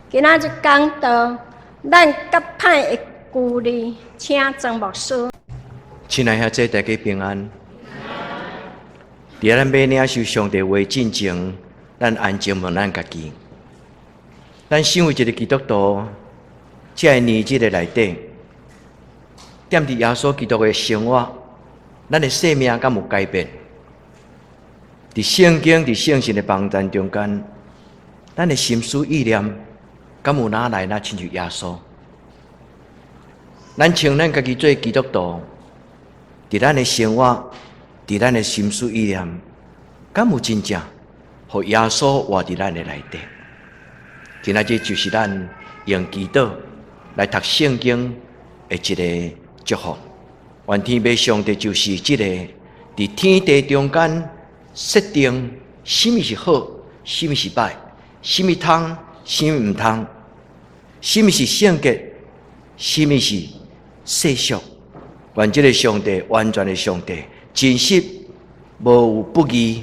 今仔日講道，咱佮歹的距離，請曾牧師。親愛兄弟，大家平安。佇咱欲領受上帝話進前，咱安靜問咱家己：咱身為一个基督徒，這个年日的內底，踮佇耶穌基督的生活，咱的生命敢有改變？佇聖經、佇聖神的幫贊中間，咱的心思意念敢有哪來若親像耶穌？咱稱咱家己做基督徒，佇咱的生活，佇咱的心思意念，敢有真正予耶穌活佇咱的內底？今仔日就是咱用祈禱來讀聖經的一个祝福。願天父上帝就是這个佇天地中間設定啥物是好，啥物是歹，啥物通，啥物毋通，啥物是聖潔，啥物是世俗。願這个上帝，完全的上帝，真實無有不義、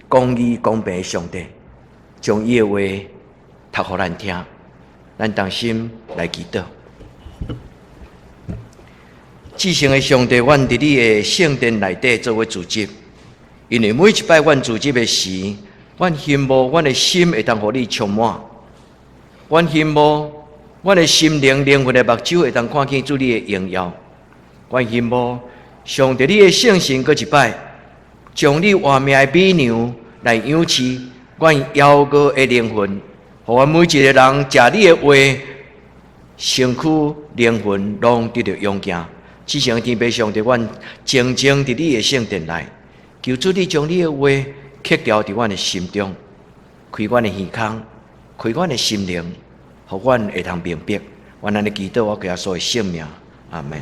公義公平的上帝，將伊的話讀予咱聽，咱同心來祈禱。至聖的上帝，阮佇你的聖殿內底做伙聚集，因為每一擺阮聚集的時，阮希望阮的心會當予你充滿，阮希望阮的心靈、靈魂的目睭會當看見主你的榮耀，阮希望上帝你的聖神閣一擺，將你活命的美糧來養飼阮枵餓的靈魂，予阮每一个人食你的話，身軀、靈魂攏得著勇健。至聖天父上帝，阮靜靜佇你的聖殿內，求主你將你的話刻牢佇阮的心中，開阮的耳孔，開阮的心靈，予阮會通明白。阮按呢祈禱，我耶穌的聖名，阿門。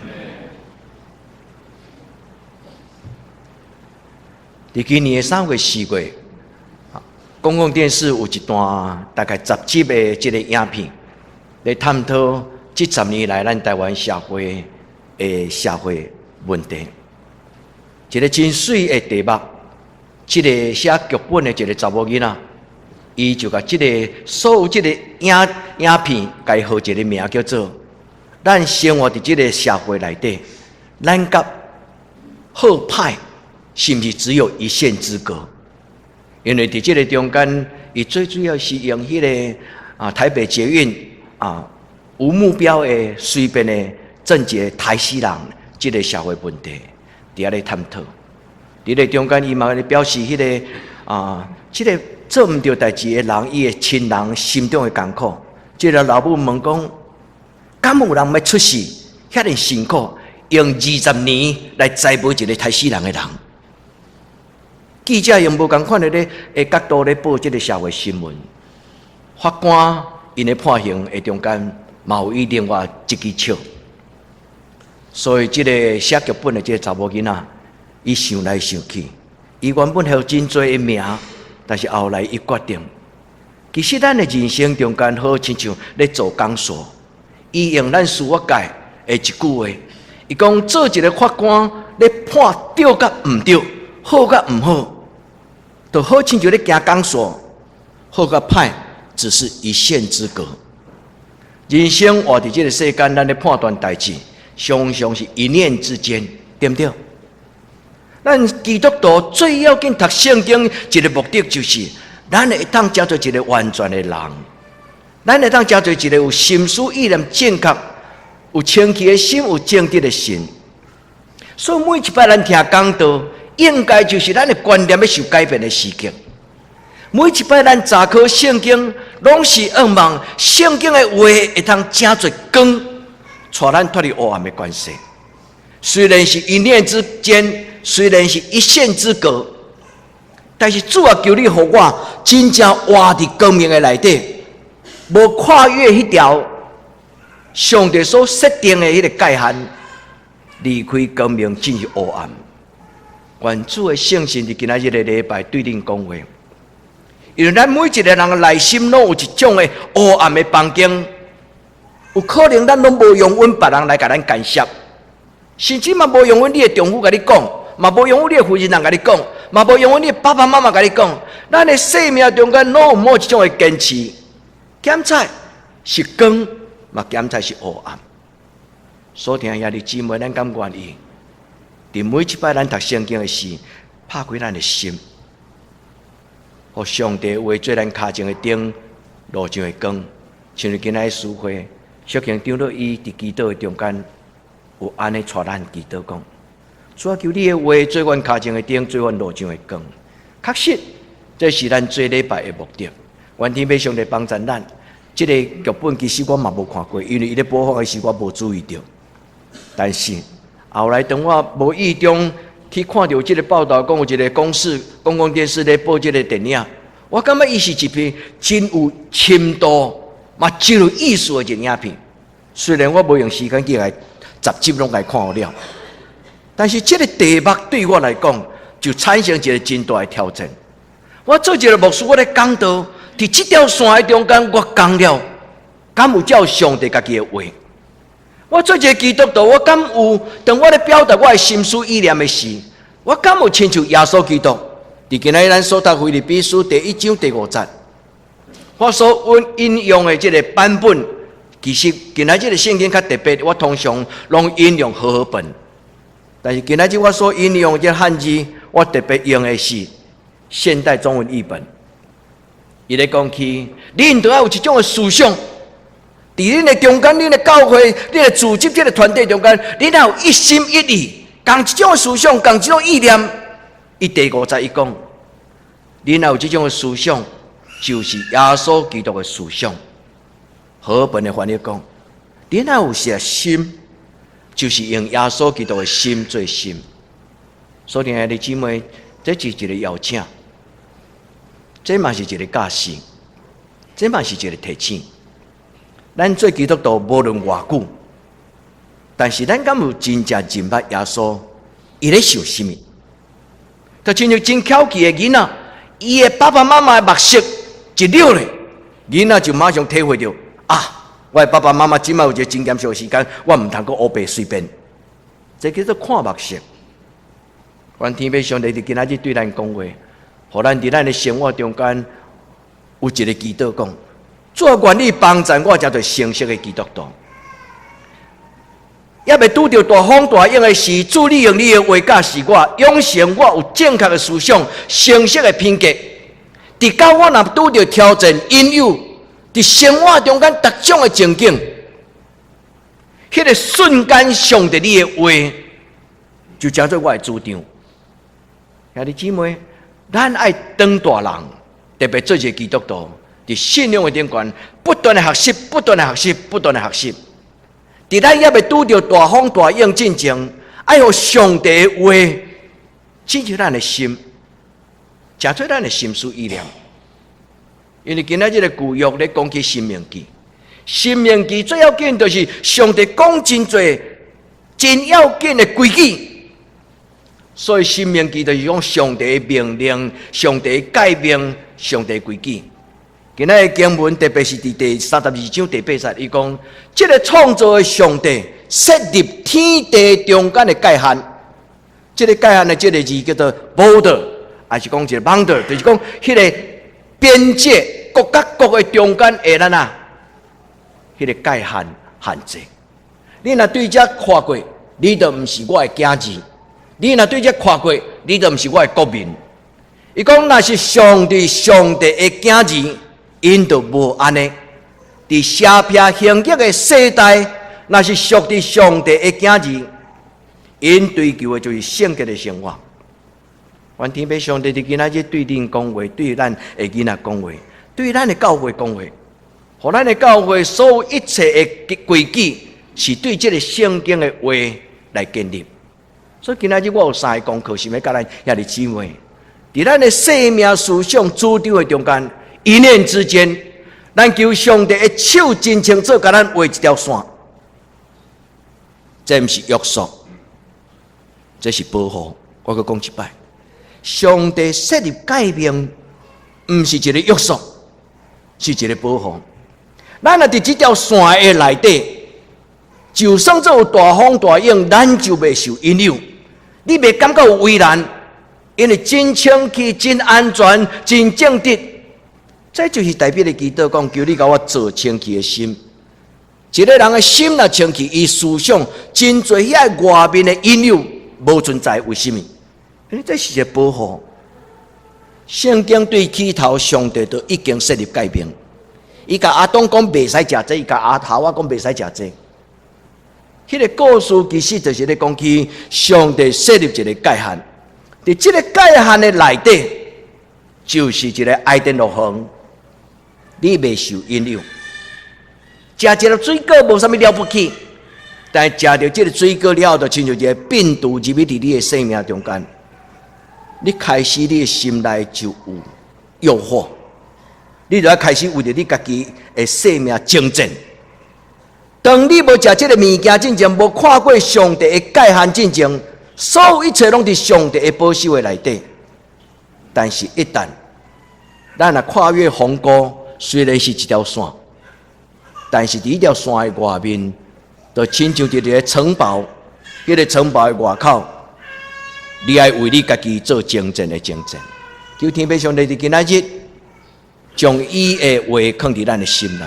佇今年的3月、4月，公共電視有一段大概10集的這个影片，來探討這10年來咱台灣社會的社會問題，一个真媠的題目，這个寫劇本的一個查某囡仔，伊就共這个所有這个影片，共伊號一个名叫做《咱生活佇這个社會內底，咱佮好歹是毋是只有一線之隔？因為佇這个中間，伊最主要是用彼个台北捷運無目標的隨便的鄭捷刣死人，這个社會問題，佇遐咧探討。佇咧中間，伊嘛咧表示彼个這个做毋著代誌的人，伊的親人心中的艱苦。這个老母問講：敢有人欲出世，遐爾辛苦，用20年來栽培一个刣死人的人？記者用無仝款的咧的角度咧報這个社會新聞，法官𪜶的判刑的中間，嘛有伊另外一支笑。所以，這个寫劇本的這个查某囡仔，伊想來想去，伊原本號真濟的名，但是後來伊決定，其實咱的人生中間好親像咧做鋼索，伊用咱司法界的一句話，伊講做一个法官咧判對佮毋對，好佮毋好，就好親像咧行鋼索，好佮歹只是一線之隔。人生活佇這个世間，咱咧判斷代誌，常常是一念之間，對毋對？咱基督徒最要緊讀聖經一个目的，就是咱會當成做一个完全的人，咱會當成做一个有心思意念正確、有清氣的心、有正直的心。所以每一擺咱聽講道，應該就是咱的觀念欲受改變的時刻。每一擺咱查考聖經，攏是向望聖經的話會通成做光，帶咱脫離黑暗的關係。雖然是一念之間，雖然是一線之隔，但是主啊，求你予我真正活佇光明的內底，無跨越彼條上帝所設定的彼个界限，離開光明進入黑暗。願主的聖神佇今仔日的禮拜對恁講話，因為咱每一个人的內心攏有一種的黑暗的房間。有可能咱攏無容允別人來共咱干涉，甚至嘛無容允你的丈夫共你講，嘛無容允你的夫人共你講，嘛無容允你的爸爸媽媽共你講。咱的生命中間攏有某一種的堅持，檢查是光，嘛兼且是黑暗。所聽兄弟姊妹，咱敢願意？佇每一擺咱讀聖經的時，拍開咱的心，予上帝話做咱跤前的燈，路上的光。親像今仔日詩會，小強長老伊佇祈禱的中間，有按呢帶咱祈禱講：主啊，求你的話做阮跤前的燈，做阮路上的光。確實，這是咱做禮拜的目的。願天父上帝幫助咱。這個劇本其實我嘛無看過，因為伊咧播放的時我無注意著。但是後來當我無意中去看著這個報道，講有一個公視公共電視咧播這個電影，我感覺伊是一篇真有深度、嘛真有意思的一個影片。雖然我無用時間去來十集攏來看了，但是這個題目對我來講就產生一個真大的挑戰。我做一個牧師，我咧講道，佇這條線的中間，我講了，敢有照上帝家己的話？我做一個基督徒，我敢有當我咧表達我的心思意念的時，我敢有親像耶穌基督？佇今仔日咱所讀腓立比書第一章第五節，我所引用的這個版本，其實今仔日這個聖經較特別，我通常攏引用和合本，但是今仔日我所引用的這個漢字，我特別用的是現代中文譯本。伊咧講起，恁著愛有一種的思想，佇恁的中間，恁的教會、恁的組織、這個團隊中間，恁愛有一心一意，仝一種的思想，仝一種意念。伊第五節伊講，恁若有這種的思想，就是耶穌基督的思想。和合本的翻譯講，恁若有這心，就是用耶穌基督的心做心。所以，兄弟姊妹，這是一個邀請，這嘛是一個教示，這嘛是一個提醒。咱做基督徒無論偌久，但是咱敢有真正認捌耶穌？伊咧想啥物？就親像真巧奇的囡仔，伊的爸爸媽媽的目色一溜咧，囡仔就馬上體會著啊！我的爸爸媽媽這擺有一個真嚴肅的時間，我毋通閣烏白隨便。這叫做看目色。願天父上帝佇今仔日對咱講話，予咱佇咱的生活中間有一個祈禱講：主啊，願你幫助我，成做成熟的基督徒。猶未拄著大風大浪的時，主你用你的話教示我，養成我有正確的思想、成熟的品格。直到我若拄著挑戰、引誘，佇生活中間各種的情景，彼個瞬間，上帝你的話就成做我的主張。兄弟姊妹，咱愛當大人，特別做一個基督徒，佇信仰的頂懸，不斷的學習，不斷的學習，不斷的學習。佇咱猶未拄著大風大浪進前，愛予上帝的話進入咱的心，成做咱的心思意念。因為今仔這個舊約咧講起申命記，申命記最要緊就是上帝講真濟真要緊的規矩。所以申命記就是講上帝的命令、上帝的誡命、上帝的規矩。今仔日經文特別是佇第三十二章第八節，伊講：這個創造的上帝設立天地中間的界限，這個界限的這個字叫做 border，還是講一個 boundary，就是講彼個邊界國佮國的中間的咱啊，彼個界限限制。你若對這跨過，你就毋是我的囝兒；你若對這跨過，你就毋是我的國民。伊講若是上帝上帝的囝兒，𪜶就無按呢。佇邪僻行逆的世代，若是屬佇上帝的囝兒，𪜶追求的就是聖潔的生活。願天父上帝佇今仔日對恁講話，對咱的囡仔講話，對咱的教會講話，予咱的教會所有一切的規矩，是對這個聖經的話來建立。所以今仔日我有三個功課，想欲佮咱兄弟姊妹，佇咱的生命思想主張的中間，一念之間，咱求上帝的手真清楚，共咱畫一條線。這毋是約束，這是保護。我閣講一擺，上帝設立誡命，毋是一個約束，是一個保護。咱若佇這條線的內底，就算做有大風大浪，咱就袂受影響。你袂感覺有為難，因為真清氣、真安全、真正直。這就是大衛的祈禱講，求你共我造清氣的心。一個人的心若清氣，伊思想真濟遐外面的引誘無存在，為什麼？因為這是一個保護。聖經對起頭，上帝就已經設立誡命。伊共亞當講袂使食這，伊共亞夏娃講袂使食這。彼個故事其實就是咧講起上帝設立一個界限，佇這個界限的內底，就是一個伊甸樂園，你袂受引誘。食一粒水果無啥物了不起，但是食著這個水果了後，就親像一個病毒入去佇你的生命中間，你開始你的心內就有誘惑，你就愛開始為著你家己的生命征戰。當你無食這個物件進前，無跨過上帝的界限進前，所有一切攏佇上帝的保守的內底。但是，一旦咱若跨越鴻溝，雖然是一條線，但是佇彼條線的外面，就親像佇一個城堡，彼個城堡的外口，你愛為你家己做征戰的征戰。求天父上帝佇今仔日，將伊的話囥佇咱的心內。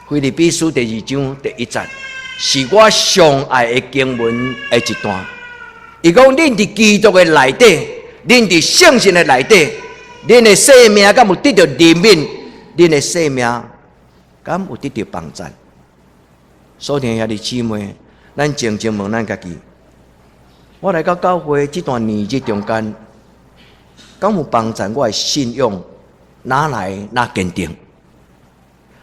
腓立比書第二章第一節，是我上愛的經文的一段。伊講：恁佇基督的內底，恁佇聖神的內底，恁的生命敢有得著憐憫？恁的生命敢有得著幫贊？所聽兄弟姊妹，咱靜靜問咱家己：我來到教會這段年日中間，敢有幫贊我的信仰？哪來哪堅定？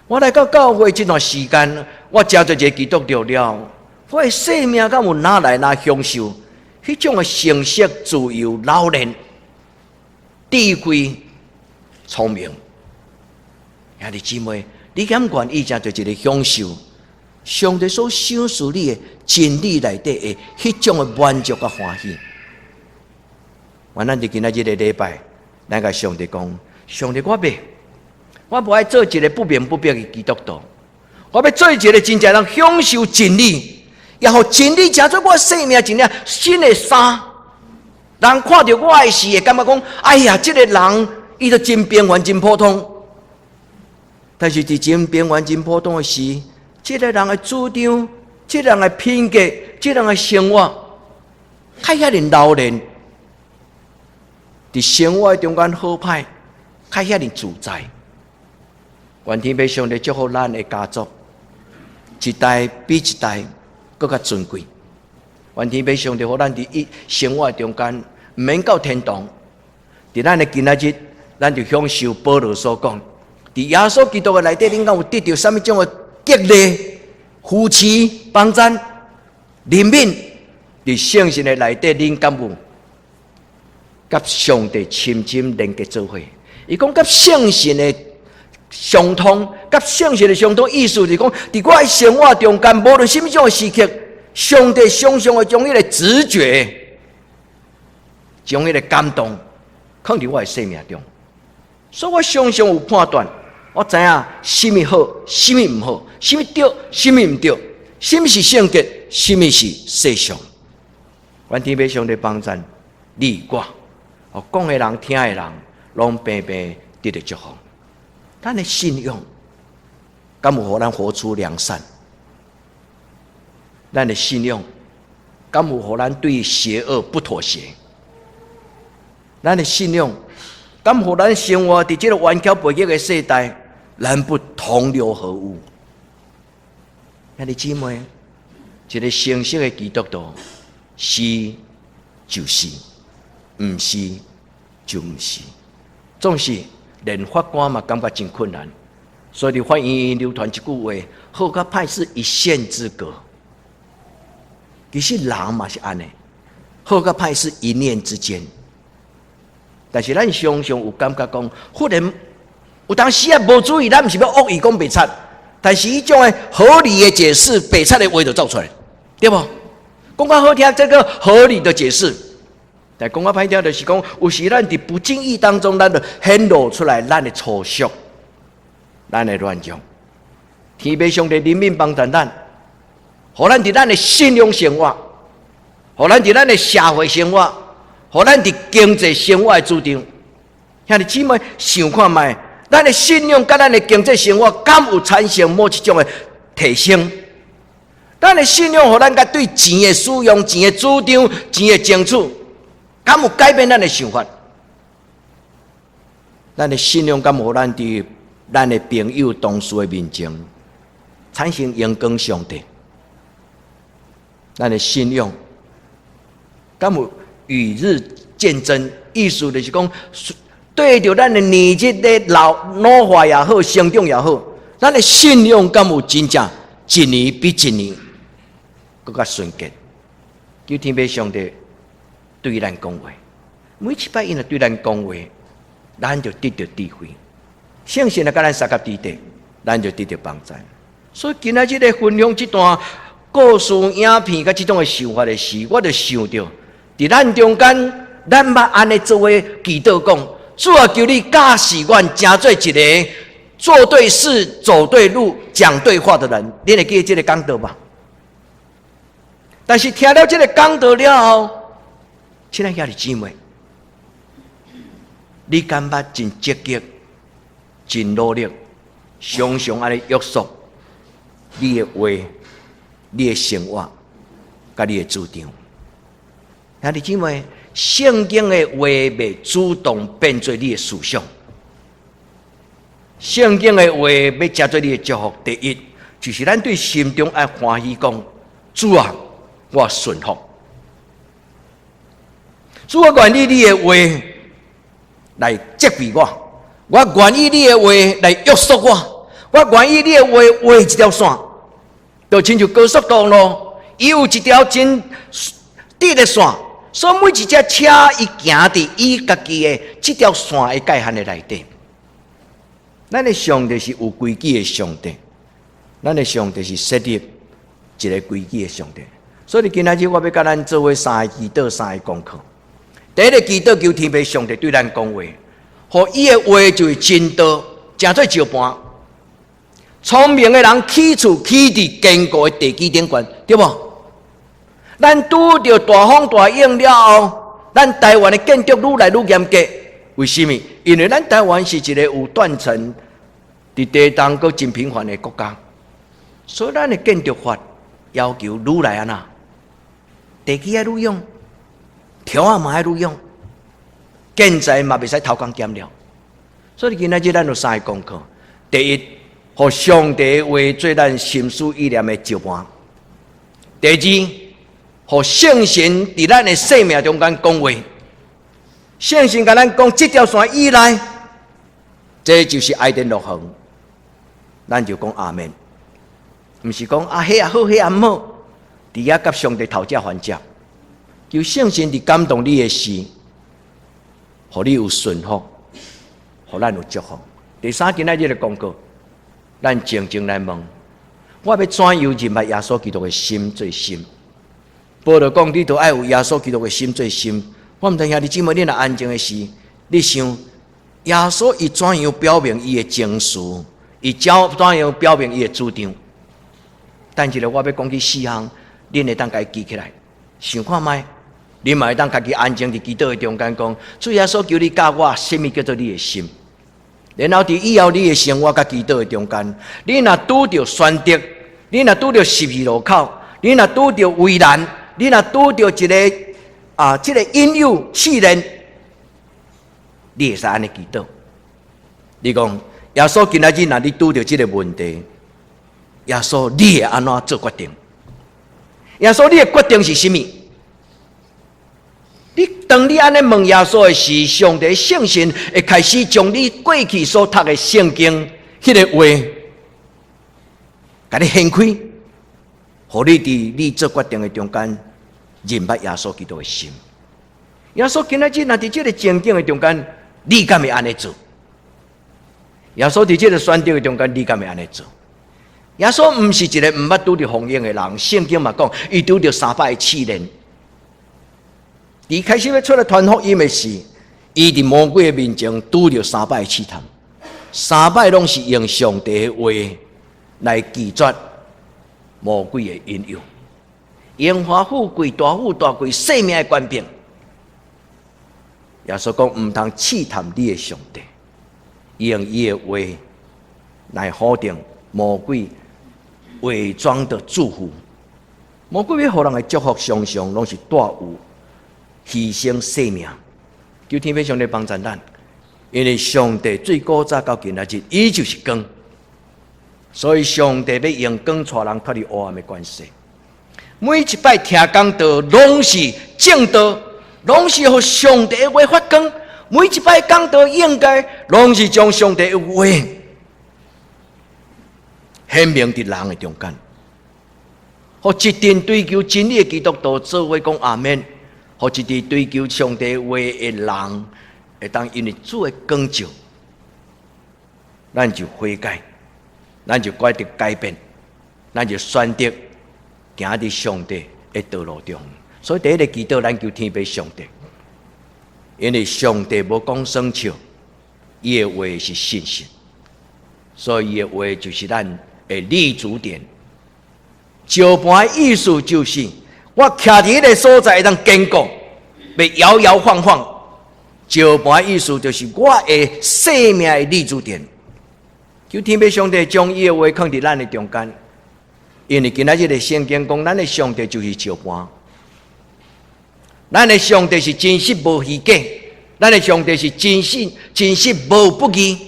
我來到教會這段時間，我成做一個基督徒了，我的生命敢有哪來哪享受？彼種的誠實、自由、老練、智慧、聰明。兄弟姊妹，你敢願意成做一個享受上帝所賞賜你的真理內底的彼種的滿足佮歡喜？願咱佇今仔日的禮拜，咱共上帝講：上帝，我欲，我無愛做一個不明不白的基督徒，我欲做一個真正能享受真理，也予真理成做我生命一領新的衫。人看著我的時，會感覺講：哎呀，這個人伊就真平凡、真普通。但是佇真平凡、真普通的時，這個人的主張、這個人的品格、這個人的生活，較遐爾老練。佇生活中間好歹，較遐爾自在。願天父上帝祝福咱的家族，一代比一代閣較尊貴。願天父上帝予咱佇伊生活中間，毋免到天堂。佇咱的今仔日，咱就享受保羅所講，佇耶穌基督的內底，恁敢有得著啥物種的激勵、扶持、幫贊、憐憫？佇聖神的內底，恁敢有佮上帝深深連結做伙？伊講佮聖神的相通，佮聖神的相通，意思是講，佇我的生活中間，無論啥物種的時刻，上帝常常會將彼個直覺，將彼個感動，囥佇我的生命中，所以我常常有判斷，我知影啥物好，啥物毋好，啥物對，啥物毋對，啥物是聖潔，啥物是世俗。願天父上帝幫贊你我，哦，講的人、聽的人，攏平平得著祝福。咱的信仰，敢有予咱活出良善？咱的信仰，敢有予咱對邪惡不妥協？咱的信仰，敢予咱生活佇這個頑強背逆的世代，咱不同流合污？兄弟姊妹，一個誠實的基督徒，是就是，毋是就毋是，總是連法官嘛感覺真困難，所以佇法院流傳一句話：好佮歹是一線之隔。其實人嘛是按呢，好佮歹是一念之間。但是咱常常有感覺講，忽然有當時啊無注意，咱毋是欲惡意講白賊，但是彼種的合理的解釋，白賊的話就走出來，對無？講較好聽，這個合理的解釋。但講較歹聽，就是講，有時咱佇不經意當中，咱就顯露出來咱的粗俗，咱的軟弱。天父上帝憐憫幫助咱，予咱佇咱的信仰生活，予咱佇咱的社會生活，予咱佇經濟生活的主張。兄弟姊妹，想看覓，咱的信仰佮咱的經濟生活，敢有產生某一種的提升？咱的信仰予咱佮對錢的使用、錢的主張、錢的爭取，敢有改變咱的想法？咱的信仰敢有予咱佇咱的朋友、同事的面前產生榮光上帝？咱的信仰敢有與日漸增？意思就是講，對著咱的年日咧老老化也好，成長也好，咱的信仰敢有真正一年比一年閣較純潔？求天父上帝對咱講話，每一擺伊若對咱講話，咱就得著智慧。聖神若佮咱相佮佇底，咱就得著幫助。所以今仔日咧分享這段故事影片佮這種的想法的時，我就想著，佇咱中間，咱捌按呢做伙祈禱講：主啊，求你教示阮，成做一个做對事、走對路、講對話的人。你會記得這个講道無？但是聽了這个講道了後，親愛兄弟姊妹，你敢捌真積極、真努力，常常按呢約束你的話、你的生活、佮你的主張？兄弟姊妹，聖經的話袂主動變做你的思想。聖經的話欲成做你的祝福，第一就是咱對心中愛歡喜講：主啊，我順服。主啊，願意你的話來責備我，我願意你的話來約束我，我願意你的話畫一條線，就親像高速公路，伊有一條真直的線，所以每一隻車伊行佇伊家己的這條線的界限的內底。咱的上帝是有規矩的上帝，咱的上帝是設立一个規矩的上帝。所以今仔日我欲佮咱做伙三个祈禱，三个功課。第一个祈禱，求天父上帝對咱講話，予伊的話就是真道，成做石盤。聰明的人起厝起佇堅固的地基頂懸，對無？咱拄著大風大湧了後，咱台灣的建築愈來愈嚴格。為啥物？因為咱台灣是一个有斷層、佇地動閣真頻繁的國家，所以咱的建築法要求愈來按怎，地基愛愈勇，柱仔嘛愛愈勇，建材嘛袂使偷工減料。所以今仔日咱有三个功課：第一，予上帝話做咱心思意念的石盤；第二，予聖神佇咱的生命中間講話。聖神共咱講，這條線以內，這就是伊甸樂園。咱就講阿們，毋是講啊，彼也好，彼也毋好，佇遐佮上帝討價還價。求聖神佇感動你的時，予你有順服，予咱有祝福。第三，今仔日的功課，咱靜靜來問：我欲怎樣認捌耶穌基督的心做心？保羅講，你著愛有耶穌基督的心做心。我毋知兄弟姊妹，你若安靜的時，你想耶穌伊怎樣表明伊的情緒？伊怎樣表明伊的主張？等一下我欲講起四項，恁會當共伊記起來，想看覓？恁嘛會當家己安靜佇祈禱的中間講：主耶穌，求你教我，啥物叫做你的心？然後佇以後你的生活佮祈禱的中間，你若拄著選擇，你若拄著十字路口，你若拄著為難，你若拄著一个啊，這个引誘試煉，你會使按呢祈禱。你講耶穌，今仔日若你拄著這个問題，耶穌，你會按怎做決定？耶穌，你的決定是啥物？你當你按呢問耶穌的時，上帝聖神會開始將你過去所讀的聖經彼个話，共你掀開，予你佇你做決定的中間，認捌耶穌基督的心。耶穌今仔日若佇這个情景的中間，你敢會按呢做？耶穌佇這个選擇的中間，你敢會按呢做？耶穌毋是一个毋捌拄著風湧的人，聖經嘛講，伊拄著三擺的試煉。伊開始欲出來傳福音的時，伊佇魔鬼的面前拄著三擺的試探，三擺攏是用上帝的話來拒絕魔鬼的引誘。榮華富貴、大富大貴、生命的權柄，耶穌講毋通試探你的上帝。用伊的話來否定魔鬼偽裝的祝福。魔鬼欲予人的祝福，常常攏是帶有犧牲性命。求天父上帝幫助咱，因為上帝最古早到今仔日，伊就是光，所以上帝欲用光帶人脫離黑暗的權勢。每一擺聽講道，攏是正道，攏是予上帝的話發光。每一擺講道，應該攏是將上帝的話顯明佇人的中間，予一陣追求真理的基督徒做伙講阿們，予一陣追求上帝話的人，會當因為主的光照，咱就悔改，咱就決定改變，咱就選擇行佇上帝的道路中。所以第一个祈禱，咱求天父上帝，因為上帝無講耍笑，伊的話是信實，所以伊的話就是咱的立足點。石盤的意思就是，我徛佇彼个所在會當堅固，袂搖搖晃晃。石盤的意思就是我的生命的立足點。求天父上帝將伊的話囥佇咱的中間，因為今仔日的聖經講，咱的上帝就是石盤，咱的上帝是真實無虛假，咱的上帝是真實真實無不義。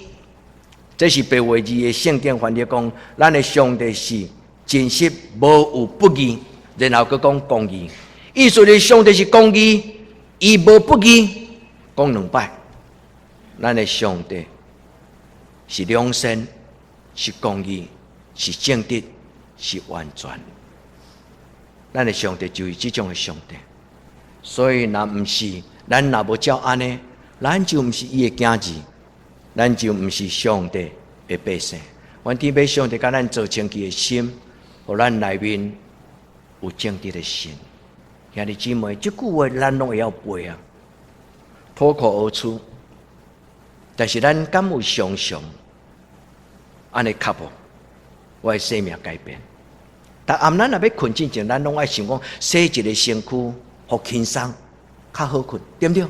這是白話字的聖經翻譯講，咱的上帝是真實無有不義，然後閣講公義，意思是上帝是公義，伊無不義，講兩擺，咱的上帝是良善，是公義，是正直，是完全。咱的上帝就是這種的上帝，所以若毋是，咱若無照按呢，咱就毋是伊的囝兒，咱就毋是上帝的百姓。願天父上帝共咱造清氣的心，予咱內面有正直的心。兄弟姊妹，這句話咱攏會曉背啊，脫口而出。但是咱敢有常常按呢腳步，我的生命改變。逐暗咱若欲睏進前，咱攏愛想講洗一个身軀，予輕鬆，較好睏，對毋對？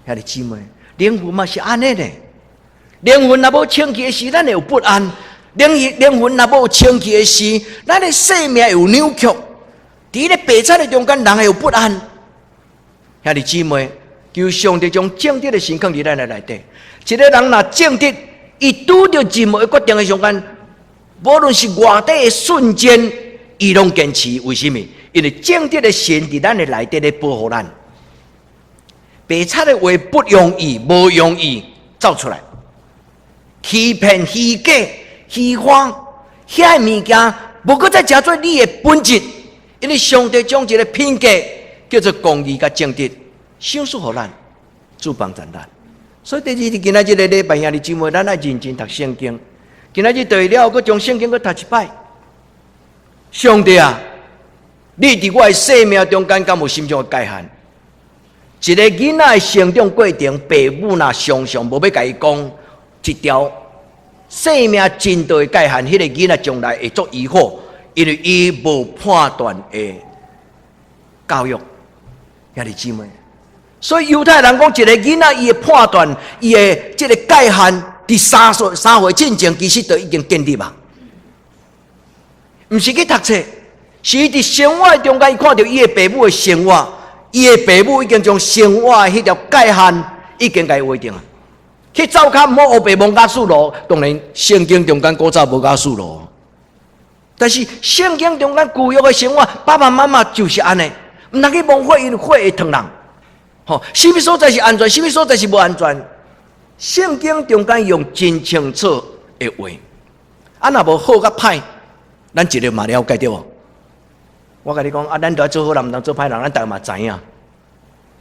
兄弟姊妹，靈魂嘛是按呢咧。靈魂若無清氣的時，咱會有不安；靈魂若無清氣的時，咱的生命會有扭曲。佇咧白賊的中間，人會有不安。兄弟姊妹，求上帝將正直的心放佇咱的內底。一个人若正直，伊拄著任何決定的時間，無論是偌短的瞬間，伊攏堅持。為什麼？因為正直的心佇咱的內底咧保護咱。白賊的話不容易，無容易走出來。欺騙、虛假、虛謊，遐个物件，無閣再成做你的本質。因為上帝將一个品格叫做公義佮正直，賞賜予咱，主幫助咱。所以第二日今仔這个禮拜兄弟姊妹，咱愛認真讀聖經。今仔日對了後，閣將聖經閣讀一擺。上帝啊，你佇我的生命中間敢有什種的界限？一个囡仔的成長過程，爸母若常常無欲共伊講一條生命真道的界限，彼个囡仔將來會足疑惑，因為伊無判斷的教育，兄弟姊妹。所以猶太人講，一个囡仔伊的判斷，伊的這个界限，佇3歲3歲進前，其實就已經建立啊。毋是去讀冊，是伊佇生活中間，伊看著伊的爸母的生活，伊的爸母已經將生活的彼條界限已經共伊劃定啊。去灶跤毋好烏白摸絞四路，當然聖經中間古早無絞四路，但是聖經中間舊約的生活，爸爸媽媽就是按呢，毋通去摸火，因為火會燙人。吼，啥物所在是安全，啥物所在是無安全？聖經中間用真清楚的話，啊，若無好佮歹，咱一个嘛了解對無？我共你講啊，咱著愛做好人，毋通做歹人，咱逐个嘛知影。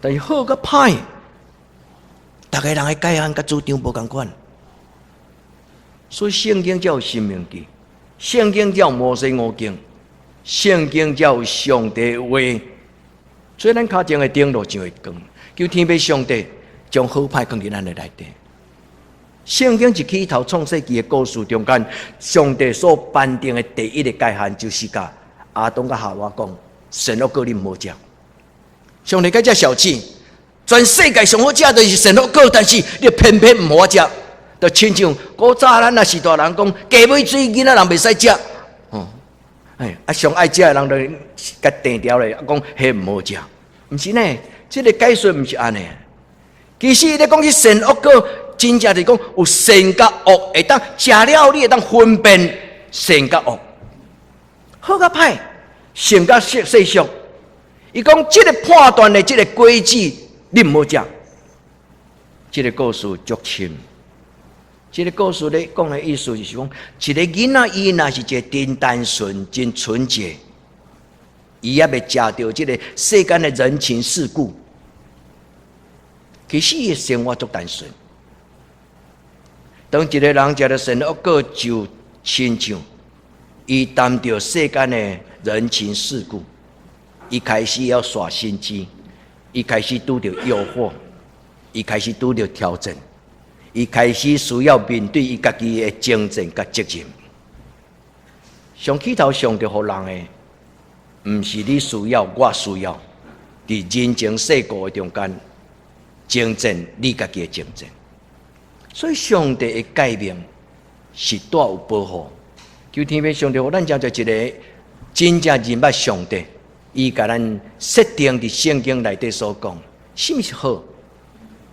但是好佮歹，逐个人的界限佮主張無仝款，所以聖經才有申命記，聖經才有摩西五經，聖經才有上帝的話。所以咱跤前的燈路就會光，求天父上帝將好歹放佇咱的內底。聖經一起頭創世記的故事中間，上帝所頒定的第一个界限，就是共亞當佮夏娃講：善惡果你毋好食。上帝佮遮小氣，全世界上好食就是善惡果，但是你偏偏毋予我食。就親像古早咱若是大人講，雞尾水囡仔人袂使食，哦，哎，啊上愛食的人就共定牢咧，講彼毋好食，毋是呢？這个解說毋是按呢。其實伊咧講起善惡果，真正是講有善佮惡，會當食了你會當分辨善佮惡，好佮歹，善佮世俗。伊講這个判斷的這个果子，你毋好食。這个故事足深。這个故事咧講的意思就是講，一个囡仔伊若是一个真單純、真純潔，伊猶未食著這个世間的人情世故，其實伊的生活足單純。當一个人食著善惡果，就親像伊擔著世間的人情世故，伊開始要耍心機，伊開始拄著誘惑，伊開始拄著挑戰。伊開始需要面對伊家己的爭戰佮責任。上起頭上帝予人的，毋是你需要，我需要，佇人情世故的中間爭戰你家己的爭戰。所以上帝的誡命是帶有保護。求天父上帝予咱成做一个真正認捌上帝，伊共咱設定佇聖經內底所講，啥物是好，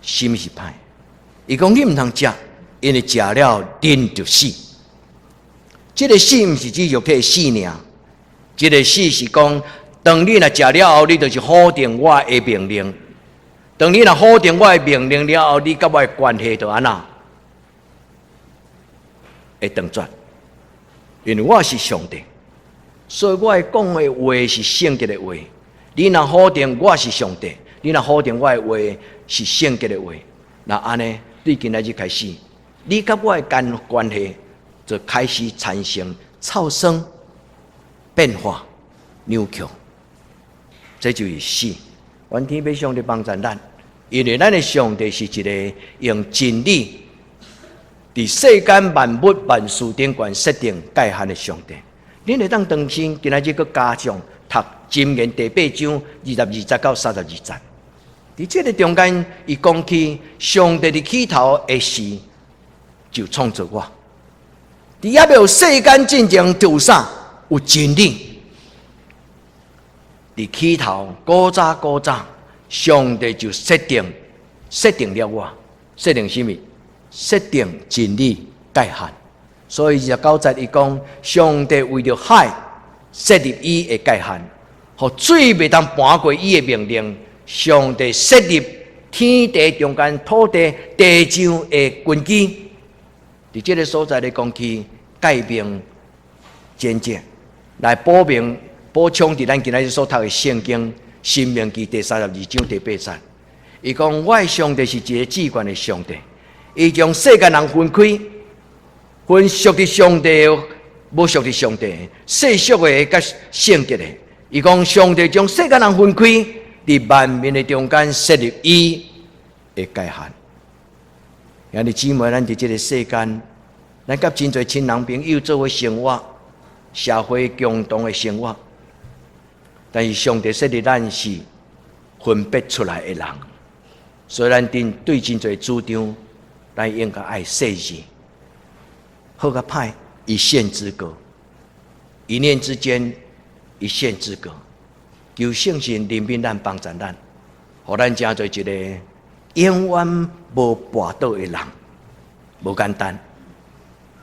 啥物是歹。伊講你毋通食，因為食了恁就死。這个死毋是指肉體的死爾，這个死是講，當你若食了後，你就是否定我的命令。當你若否定我的命令了後，你佮我的關係就按怎會斷絕。因為我是上帝，所以我會講的話是聖潔的話。你若否定我是上帝，你若否定我的話是聖潔的話，那按呢？對今仔日開始，你佮我的間關係就開始產生噪聲、變化、扭曲，這就是死。願天父上帝幫助咱，因為咱的上帝是一个用真理佇世間萬物萬事頂懸設定界限的上帝。恁會當當心，今仔日閣加上讀箴言第八章22節到32節。佇這个中間，伊講起上帝佇起頭的時就創造我。佇猶未有世間進前就有啥？有真理。佇起頭古早古早，上帝就設定了我，設定啥物？設定真理界限。所以29節伊講，上帝為著海設立伊的界限，予水袂當盤過伊的命令。上帝設立天地中間土地地上的根基，佇這个所在咧講起誡命簡介，來補明補充佇咱今仔日所讀的聖經《申命記》第32章第八節。伊講我的上帝是一个至懸的上帝，伊將世間人分開，分屬佇上帝，無屬佇上帝，世俗的佮聖潔的。伊講上帝將世間人分開，佇萬民的中間設立伊的界限。兄弟姊妹，咱佇這个世間，咱佮真濟親人朋友做伙生活，社會共同的生活。但是上帝設立咱是分別出來的人，所以咱對對真濟主張，咱應該愛細緻。好佮歹，一線之隔，一念之間，一線之隔。求聖神憐憫咱，幫助咱，予咱成做一个永遠無跋倒的人，無簡單。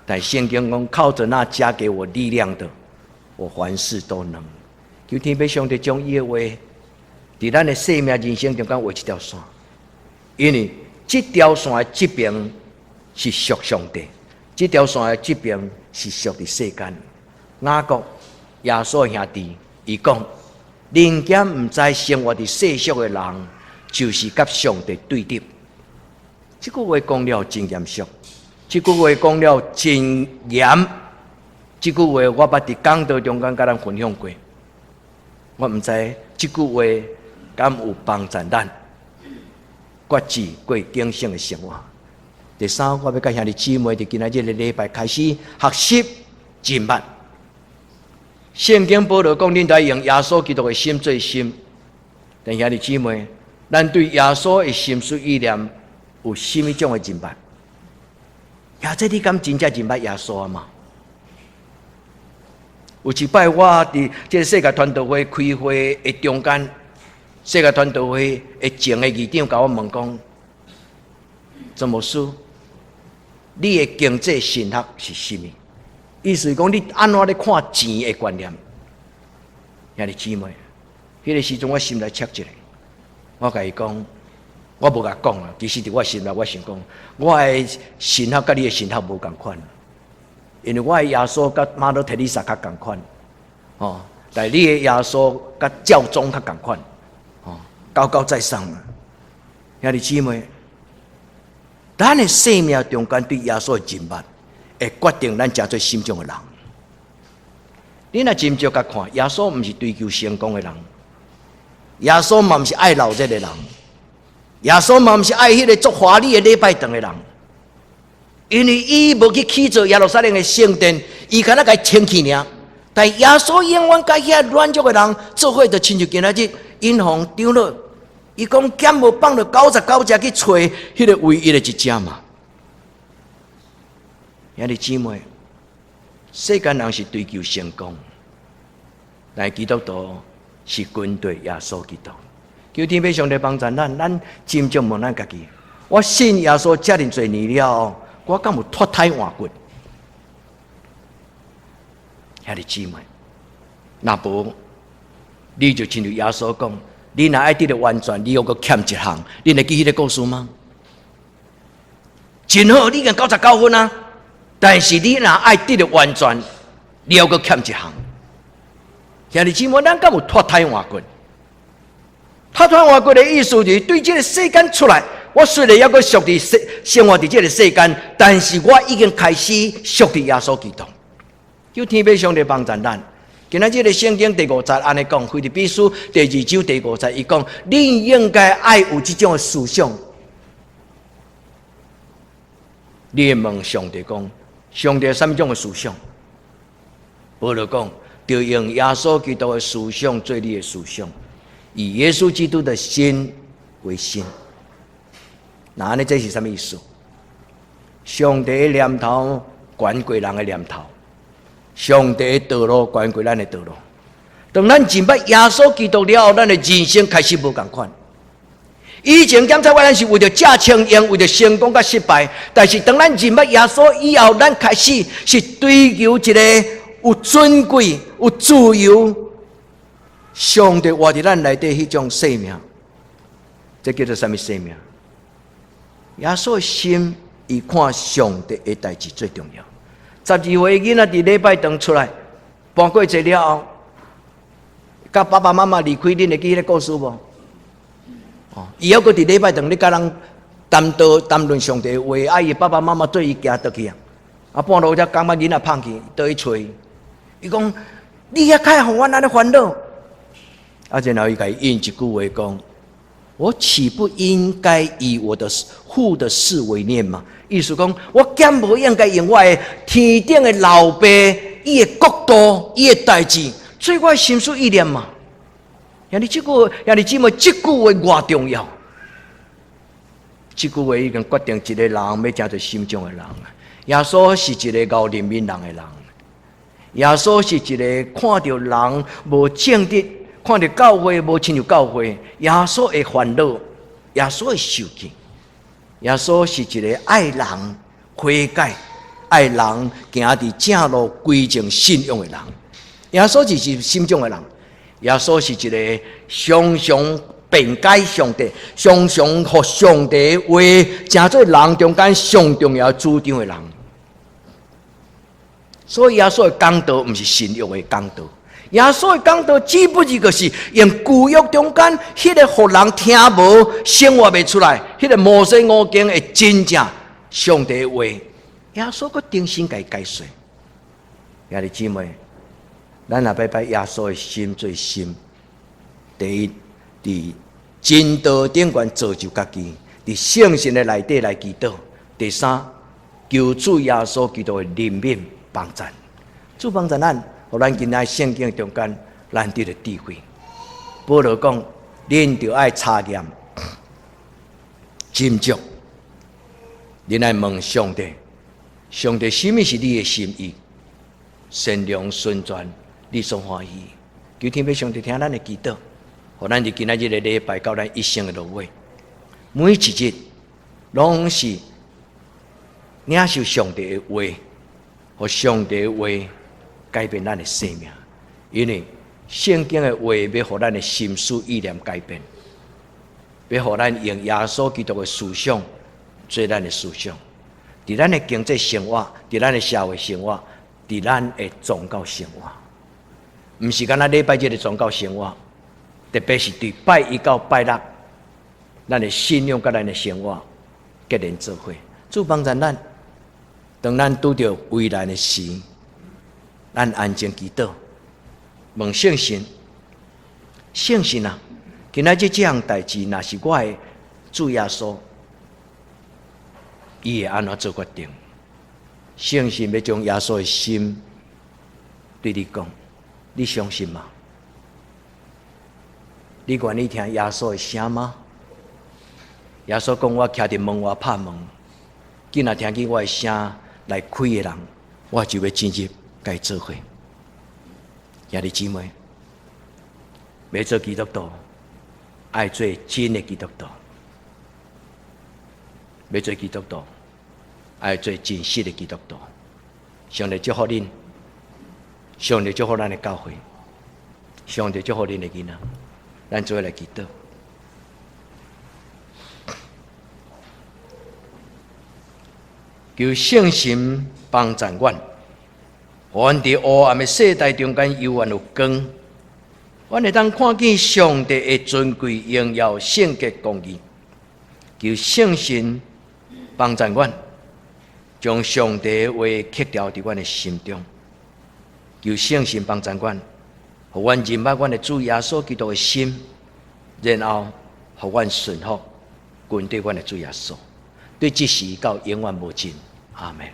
但聖經講，靠著那加給我力量的，我凡事都能。求天父上帝將伊的話，佇咱的生命人生中間畫一條線，因為這條線的這邊是屬上帝，這條線的這邊是屬佇世間。雅各耶穌兄弟，伊講。寧檢毋知生活佇世俗的人，就是佮上帝對立。這句話講了真嚴肅，這句話講了真嚴。這句話我捌佇講道中間佮咱分享過。我毋知這句話敢有幫助咱決志過警醒的生活。第三，我欲佮兄弟姊妹佇今仔日个禮拜開始學習認捌。聖經保羅講，恁著愛用耶穌基督的心做心。但兄弟姊妹，咱對耶穌的心思意念有啥物種的認捌？呀，這你敢真正認捌耶穌嘛？有一擺我佇這個世界傳道會開會的中間，世界傳道會的前的議長共我問講：曾牧師，你的經濟神學是啥物？意思是講你按怎咧看錢的觀念？兄弟姊妹，彼個時陣我心內切一下，我共伊講，我無共講啊。其實佇我心內，我想講，我的神學佮你的神學無仝款，因為我的耶穌佮瑪德特麗莎較仝款，哦，但你的耶穌佮教宗較仝款，哦，高高在上啊。兄弟姊妹，咱的生命中間對耶穌的認捌，會決定咱成做啥物種的人。你若斟酌共看，耶穌毋是追求成功的人，耶穌嘛毋是愛鬧熱的人，耶穌嘛毋是愛彼個足華麗的禮拜堂的人，因為伊無去起造耶路撒冷的聖殿，伊敢若共清氣爾。但耶穌永遠佮遐軟弱的人做伙，就親像今仔日尹紅長老，伊講敢無放著99隻去揣彼個唯一的一隻嘛？兄弟姊妹，世間人是追求成功，但基督徒是跟隨耶穌基督。求天父上帝幫助咱，咱斟酌問咱家己：我信耶穌遮爾濟年了，我敢有脫胎換骨？兄弟姊妹，若無，你就親像耶穌講：你若愛得著完全，你猶閣欠一項，你會記彼個故事嗎？真好，你已經99分啊！但是你若愛得著完全，你猶閣欠一項。兄弟姊妹，咱敢有脫胎換骨？脫胎換骨的意思就是對這個世間出來，我雖然猶閣屬佇世生活佇這個世間，但是我已經開始屬佇耶穌基督。求天父上帝幫助咱。今仔這个聖經第五節按呢講，腓立比書第二章第五節，伊講：你應該愛有這種的思想。你會問上帝講：上帝啥物種的思想？保羅講，著用耶穌基督的思想做你的思想，以耶穌基督的心為心。那按呢，這是啥物意思？上帝的念頭懸過人的念頭，上帝的道路懸過咱的道路。當咱認捌耶穌基督了後，咱的人生開始無仝款。以前檢查我咱是為著食穿用，為著成功佮失敗。但是當咱認捌耶穌以後，咱開始是追求一個有尊貴、有自由，上帝活佇咱內底彼種生命。這叫做啥物生命？耶穌的心，伊看上帝的代誌最重要。12歲囡仔佇禮拜堂出來，搬過節了後，佮爸爸媽媽離開，恁會記彼个故事無？哦，伊猶閣佇禮拜堂咧佮人談道談論上帝的話，啊，伊爸爸媽媽綴伊行倒去啊，啊，半路才感覺囡仔放棄，倒去揣伊，伊講：你遐較會予阮按呢煩惱。啊，然後伊共伊應一句話講：我豈不應該以我的父的事為念嗎？意思講，我敢無應該用我的天頂的老爸，伊的國度，伊的代誌，做我的心思意念嗎？兄弟，這句，兄弟姊妹，這句話偌重要。這句話已經決定一個人欲成做啥物種的人。耶穌是一個𠢕憐憫人的人。耶穌是一個看著人無正直，看著教會無親像教會，耶穌會煩惱，耶穌會受氣。耶穌是一個愛人悔改、愛人行佇正路歸正信仰的人。耶穌是啥物種的人？耶穌是一個常常辯解上帝、常常予上帝話成做人中間上重要主張的人。所以耶穌的講道毋是神學的講道，耶穌的講道只不過就是用舊約中間彼个予人聽無、生活袂出來，彼个摩西五經的真正上帝的話，耶穌閣重新共伊解說。兄弟姊妹，咱若欲把耶穌的心做心，第一，佇真道頂懸造就家己，佇聖神的內底來祈禱；第三，求主耶穌基督的憐憫幫贊，主幫贊咱，予咱今仔聖經中間，咱得著智慧。保羅講，恁著愛查驗、斟酌，恁愛問上帝。上帝啥物是你的心意？善良純全，你所歡喜。求天父上帝聽咱的祈禱，予咱佇今仔日的禮拜到咱一生的落尾，每一日攏是領受上帝的話，予上帝的話改變咱的生命。因為聖經的話欲予咱的心思意念改變，欲予咱用耶穌基督的思想做咱的思想，佇咱的經濟生活，佇咱的社會生活，佇咱的宗教生活，毋是干焦禮拜日的宗教生活，特別是對拜一到拜六，咱的信仰佮咱的生活結連做伙，主幫助咱，當咱拄著危難的時，咱安靜祈禱，問聖神，聖神啊，今仔日這項代誌，若是我的主耶穌，伊會按怎做決定？聖神欲將耶穌的心對你講，你相信嗎？你願意聽耶穌的聲嗎？耶穌講：我徛佇門外拍門，囝若聽見我的聲來開的人，我就欲進入共伊做伙。兄弟姊妹，欲做基督徒，愛做真的基督徒；欲做基督徒，愛做真實的基督徒。上帝祝福恁，上帝祝福咱的教會，上帝祝福恁的囡仔。咱做伙來祈禱。求聖神幫助阮，予阮佇黑暗的世代中間猶原有光，阮會當看見上帝的尊貴榮耀、聖潔公義。求聖神幫助阮，將上帝的話刻牢佇阮的心中。求聖神幫助阮，予阮認捌阮的主耶穌基督的心，然後予阮順服跟綴阮的主耶穌，對這時到永遠無盡。阿門。